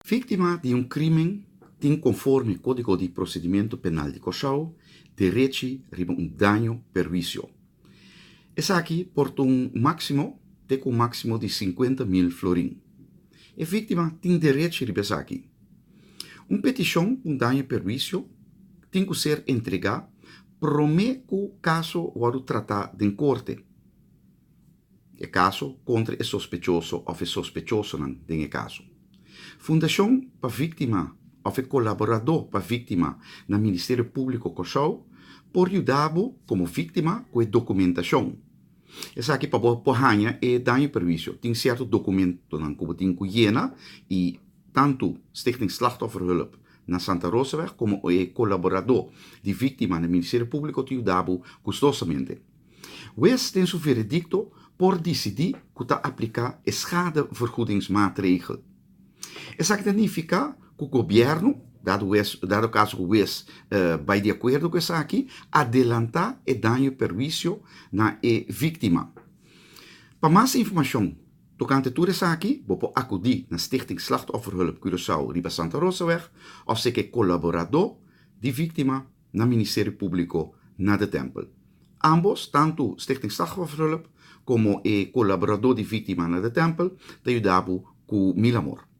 Víktima di un krímen tin konforme Kódigo di Prosedimentu Penal di Kòrsou derechi riba un daño perhuisio. Esaki por ta un máksimo te ku un máksimo di 50.000 florin. E víktima tin derechi riba esaki. Un petishon pa un daño perhuisio tin ku ser entregá promé ku kaso wòrdu tratá den korte. E kaso kontra e sospechoso òf e sospechosonan den e kaso. Fundashon pa Víktima òf e kolaboradó pa víktima na Ministerio Públiko Kòrsou por yuda bo komo víktima ku e dokumentashon. Esaki pa bo por haña e daño perhuisio. Tin sierto dokumentonan ku bo tin ku yena i tantu Stichting Slachtofferhulp na Santa Rosaweg komo e kolaboradó di víktima na Ministerio Públiko ta yuda bo gustosamente. Wes den su veredikto por disidí ku ta apliká e schadevergoedingsmaatregel. Esaki ta nifiká ku gobièrnu, dado wes, dado kaso ku wes bai di akuerdo ku esaki, adelantá e daño perhuisio na e víktima. Pa mas informashon tokante tur esaki, bo por akudí na Stichting Slachtofferhulp Curaçao riba Santa Rosaweg òf seka e kolaboradó di víktima na Ministerio Públiko na De Tempel. Ambos, tantu Stichting Slachtofferhulp komo e kolaboradó di víktima na De Tempel, ta yuda bo ku mil amor.